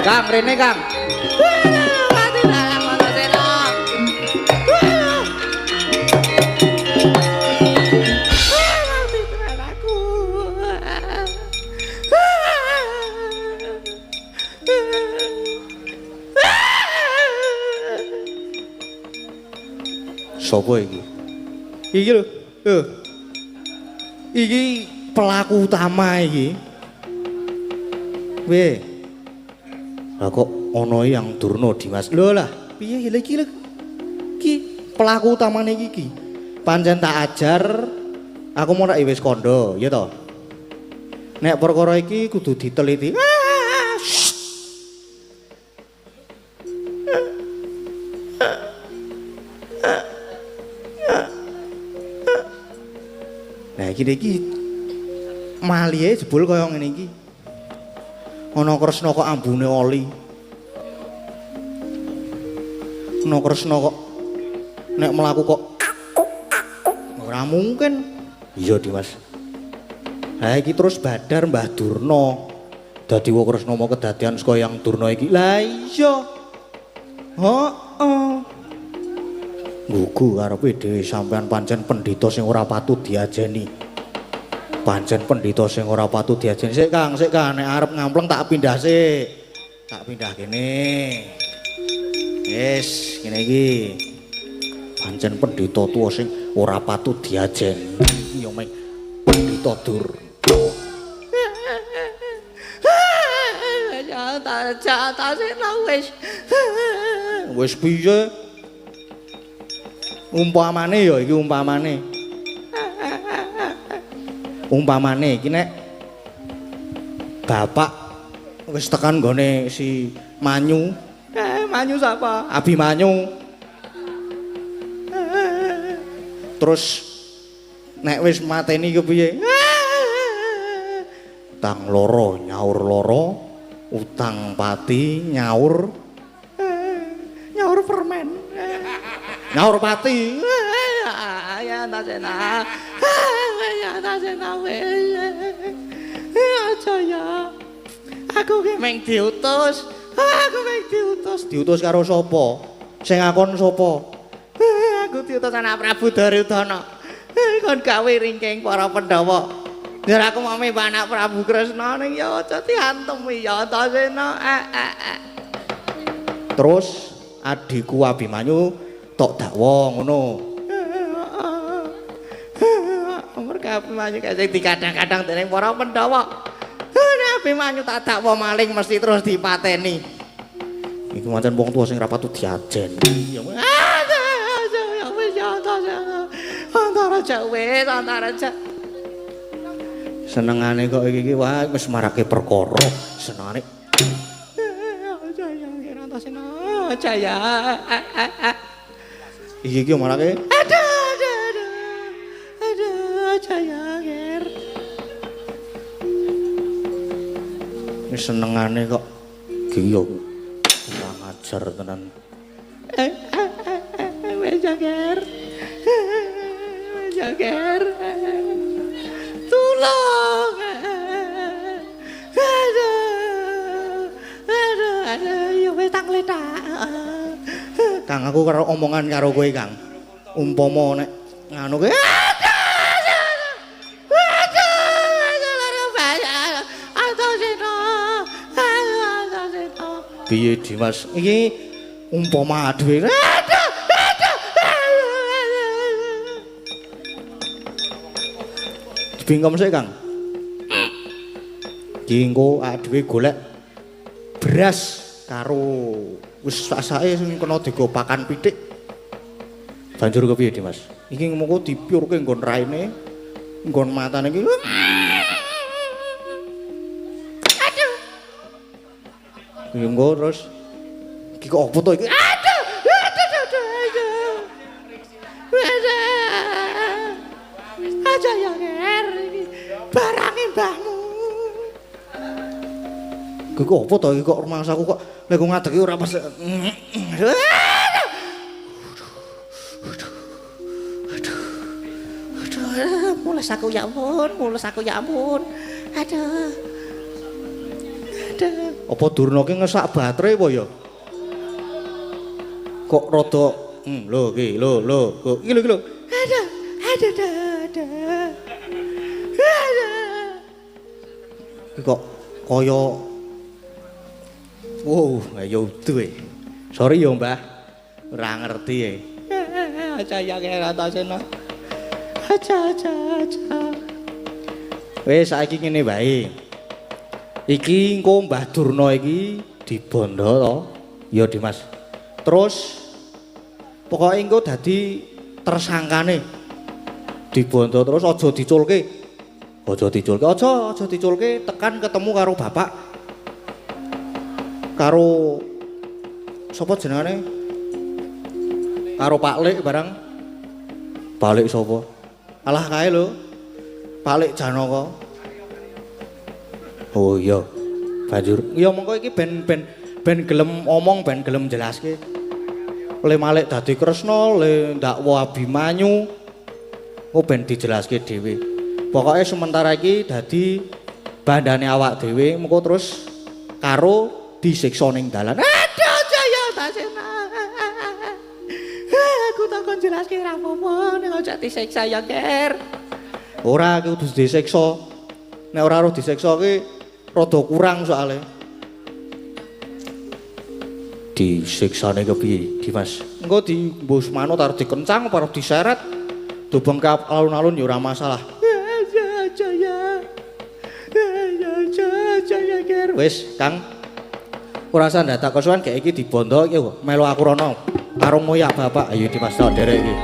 Kang, rene Kang. Sopo iki? Iki lho. Iki pelaku utama iki. Weh. Lah kok ana yang Durna Dimas. Lho lah, piye iki lho? Iki pelaku utamane iki iki. Pancen tak ajar aku mau rak wis kandha, ya to. Nek perkara iki kudu diteliti. Nah iki iki malihe jebul kaya ngene iki. Ana Kresna kok ambune oli. Ana Kresna kok nek mlaku kok ora mungkin. Iya Dimas. Ha iki terus badar Mbah Durna. Dadi wa Kresna mau kedadian saka Yang Durna iki. Lah iya. Heeh. Nggugu karepe dhewe sampean pancen pendhita sing ora patut diajeni. Pancen pendhita sing ora patut diajeni. Sik Kang, sik Kang, nek arep ngampleng tak pindah sik. Tak pindah kene. Wis, ngene iki. Pancen pendhita tuwa sing ora patut diajeni. Iki ya meng pendhita dur. Ya tak wis. Wis piye? Umpamane ya iki umpamane. Umpamane iki nek bapak wis tekan nggone si Manyu. Manyu sapa? Abimanyu. Terus nek wis mateni kepiye? Utang loro nyaur loro, utang pati nyaur nyaur permen. Nyaur pati. Ya Antasena. Ya Antasena wis. Aja ya. Aku ki meng diutus. Aku meng diutus. Diutus karo sapa? Sing ngakon sapa? Aku diutus anak Prabu Duryudana. Kon gawe ringking para Pandhawa. Yen aku mau mbah anak Prabu Kresna ning ya aja diantem ya Antasena. Terus adhiku Abimanyu tok dakwa ngono. Merga Abimanyu sing dikadang-kadang dening para Pandhawa. Nek Abimanyu tak dakwa maling mesti terus dipateni. Iku mancen wong tuwa sing ra patut diajeni. Ya wis ya Antasena. Antaraja wis Antaraja. Senengane kok iki wah wis marake perkara. Senengane. Aja ya Antasena. Aja ya. Iki iki marake. Aduh aduh aduh. Aduh aja ya ger. Wis senengane kok iki yo kurang ajar tenan. Wis ya ger. Wis ya ger. Tulung. Aduh. Aduh, aduh, ya wis tak ngletak. Kang aku karo omongan karo kowe, Kang. Umpama nek nganu kowe. Piye Dimas? Iki umpama aduh. Aduh, aduh. Dibingkem sik, Kang. Iki engko aduhe golek beras karo wis sak-sake sing kena digo pakan pitik. Banjur kepiye, Dimas? Iki mengko dipyurke nggon raine, nggon matane iki. Aduh. Iki engko terus iki kok opo to iki? Aduh, aduh, aduh, aduh. Aja ya ger iki barange mbahmu. Iki kok opo to iki kok rumangsaku kok lek ngadeg ora pas. Aduh. Aduh. Aduh, mules aku ya ampun, mules aku ya ampun. Aduh. Aduh. Apa Durna ki ngesak baterai apa ya? Kok rada lho iki, lho lho, kok iki lho iki lho. Aduh, aduh, aduh. Aduh. Iki kok kaya wow, ayo udu e. Sorry ya, Mbah. Ora ngerti e. Aja ya Antasena. Aja aja aja. Wis saiki ngene wae. Iki engko Mbah Durna iki dibondo to. Ya Dimas. Terus pokoke engko dadi tersangkane. Dibondo terus aja diculke. Aja diculke, aja aja diculke tekan ketemu karo bapak. Karo sapa jenengane? Karo Pak Lik barang. Pak Lik sapa? Alah kae lho. Pak Lik Janaka. Oh iya. Banjur ya mongko iki ben ben ben gelem omong, ben gelem jelaske. Le Malik dadi Kresna, le ndakwa Abimanyu. Engko ben dijelaske dhewe. Pokoke sementara iki dadi bandane awak dhewe, mengko terus karo disiksa ning dalan. Aduh jaya Antasena. Aku tak kon jelaske ra apa-apa nek aja disiksa ya, Ger. Ora aku kudu disiksa. Nek ora ro disiksa ki rada kurang soalé. Disiksane kepiye, Dimas? Engko di mbus manut arep dikencang apa arep diseret? Dubengkap alun-alun ya ora masalah. Aja aja ya. Aja aja ya, Ger. Wis, Kang. Ora usah ndadak kesuwen gek iki dibondo iki melu aku rono. Karo ngoyak bapak, ayo Dimas tak nderek iki.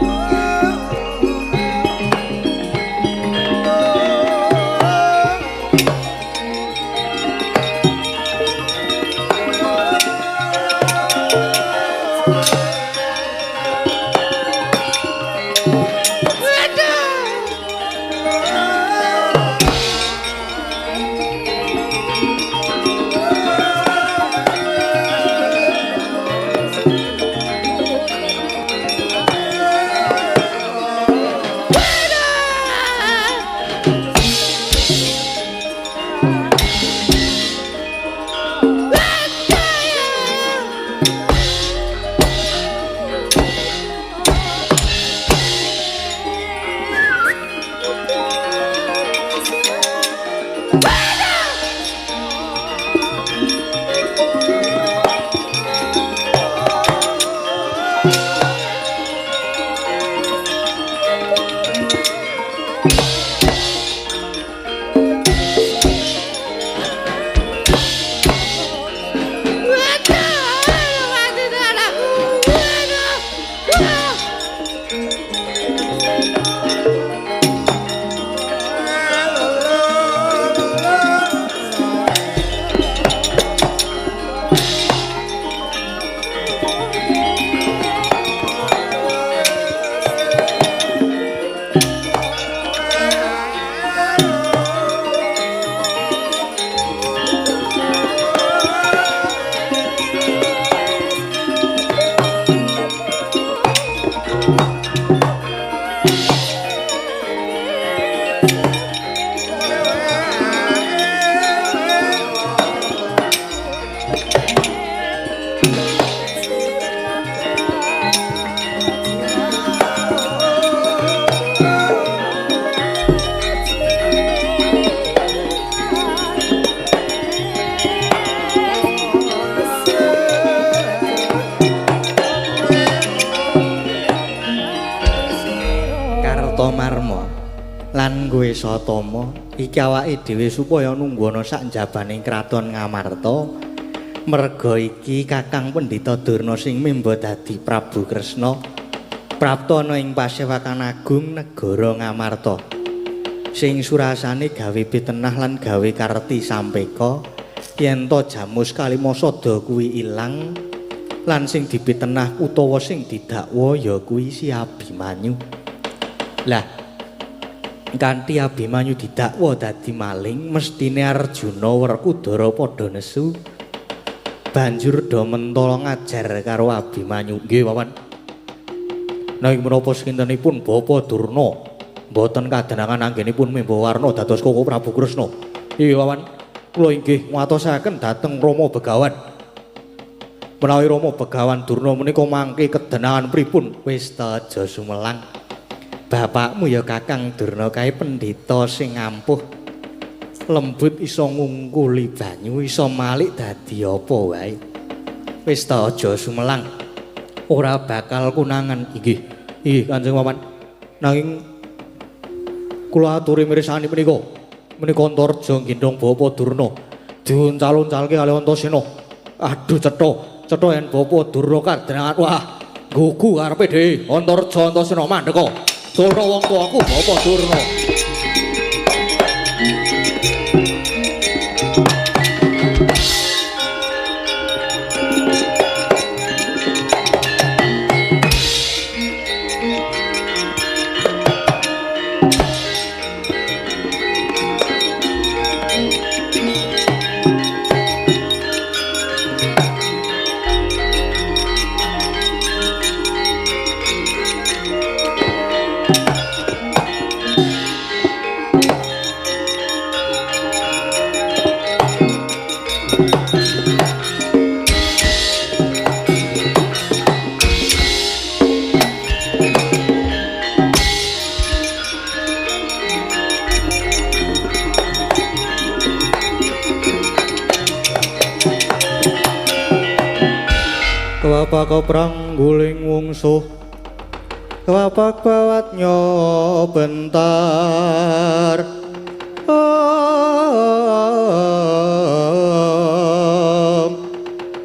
Kartomarma lan kowe Satama iki awake dhewe supaya nunggu ana sak njabaning kraton Ngamarta. Merga iki Kakang Pendhita Durna sing memba dadi Prabu Kresna prapta ana ing pasewakan agung negara Ngamarta. Sing surasane gawe pitenah lan gawe karti sampeka yen to jamus Kalimasada kuwi ilang lan sing dipitenah utawa sing didakwa ya kuwi si Abimanyu. Lah kanthi Abimanyu didakwa dadi maling mestine Arjuna Werkudara padha nesu. Banjur do mentala ngajar karo Abimanyu. Nggih, Paman. Nanging menapa sekintenipun Bapa Durna mboten kadenangan anggenipun memba warna dados Koko Prabu Kresna. Nggih, Paman. Kula inggih ngatosaken dhateng Rama Begawan. Menawi Rama Begawan Durna menika mangke kedenangan pripun? Wis ta aja sumelang. Bapakmu ya Kakang Durna kae pendhita sing ampuh. Lembut iso ngungkuli banyu, iso malik dadi apa wae. Wis ta aja sumelang. Ora bakal kunangan. Inggih. Inggih Kanjeng Paman. Nanging kula aturi mirsani menika. Menika Antarja nggendhong Bapa Durna. Diuncal-uncalke kali Antasena. Aduh cetha. Cetha yen Bapa Durna kadenangan. Wah, gugu karepe dhewe. Antarja Antasena mandeka. Durna wong tuaku Bapa Durna. Kewapak keprang guling wungsuh, kewapak bawat nyobentar.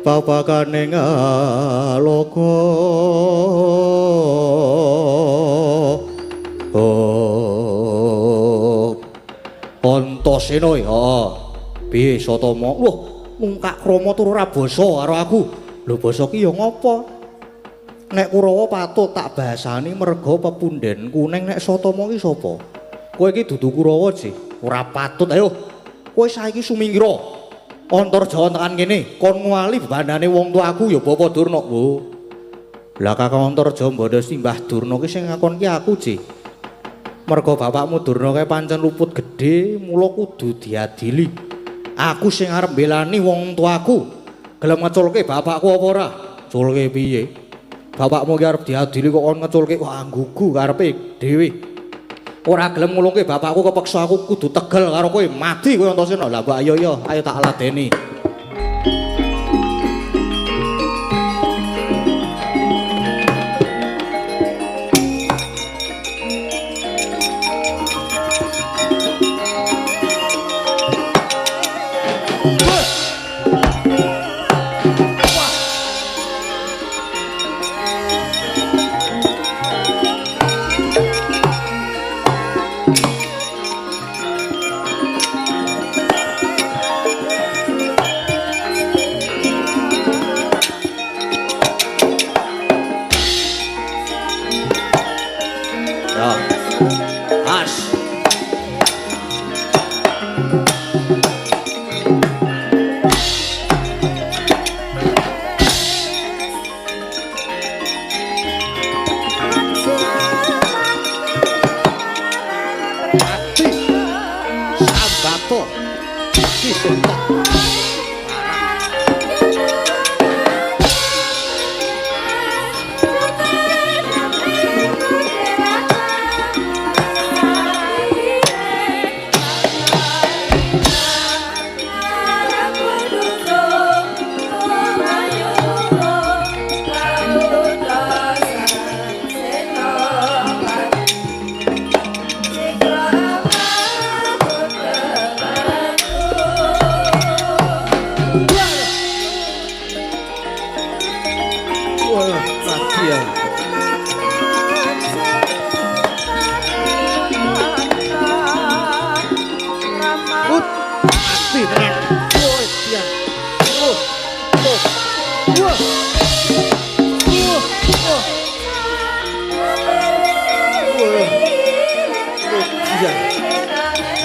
Papakane ngaloka. Antasena ya. Piye Satama? Wah, mung Kak Krama turu ora basa karo aku. Lho basa ki ya ngopo? Nek Kurawa patut tak basani merga pepundhenku, ning nek Satama ki sapa? Kowe iki dudu Kurawa, Ji. Ora patut. Ayo. Kowe saiki sumingkira. Antarja tekan kene, kon nguwali bebandane wong tuaku ya Bapa Durna. Lho. Lah Kakang Antarja mbandha Simbah Durna ki sing ngakon ki aku, Ji. Merga bapakmu Durna kae pancen luput gedhe, mula kudu diadili. Aku sing arep mbelani wong tuaku. Gelem ngeculke bapakku apa ora? Culke piye? Bapakmu ki arep diadili kok kon ngeculke. Wah, nggugu karepe dhewe. Ora gelem ngulungke bapakku kepeksa aku kudu tegel karo kowe. Mati kowe Antasena. Lah mbok ayo ya, ayo tak ladeni.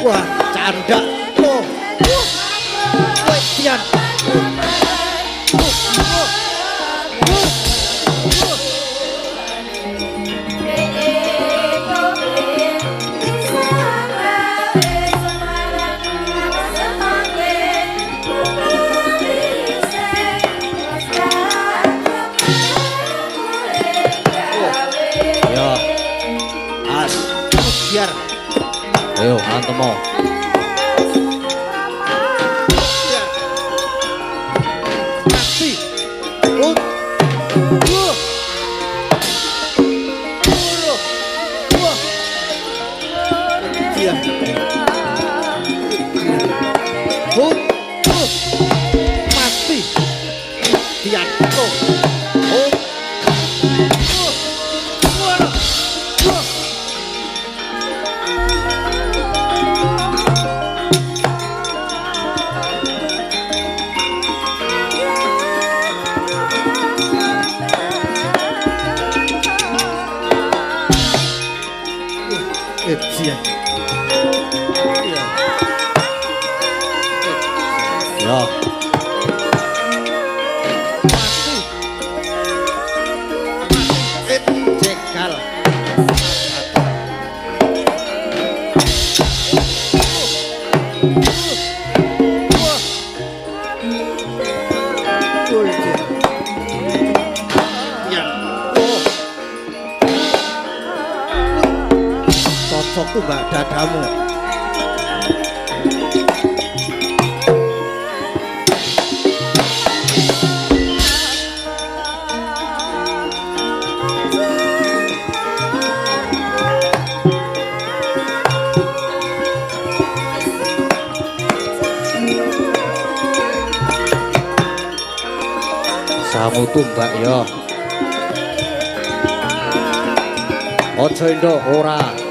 Wah, candak. Oh. Wah, Tian. Yo. As. Biar. Ayo, antemo. Mati. Ut. Wah. Wah. Iya. Ut. Mati. Tian. Oh. Wah. Iya. Iya. Ya. Mati. Jegal. Cocok tuh mbak dadamu. Samu tumbak ya. Aja endok ora.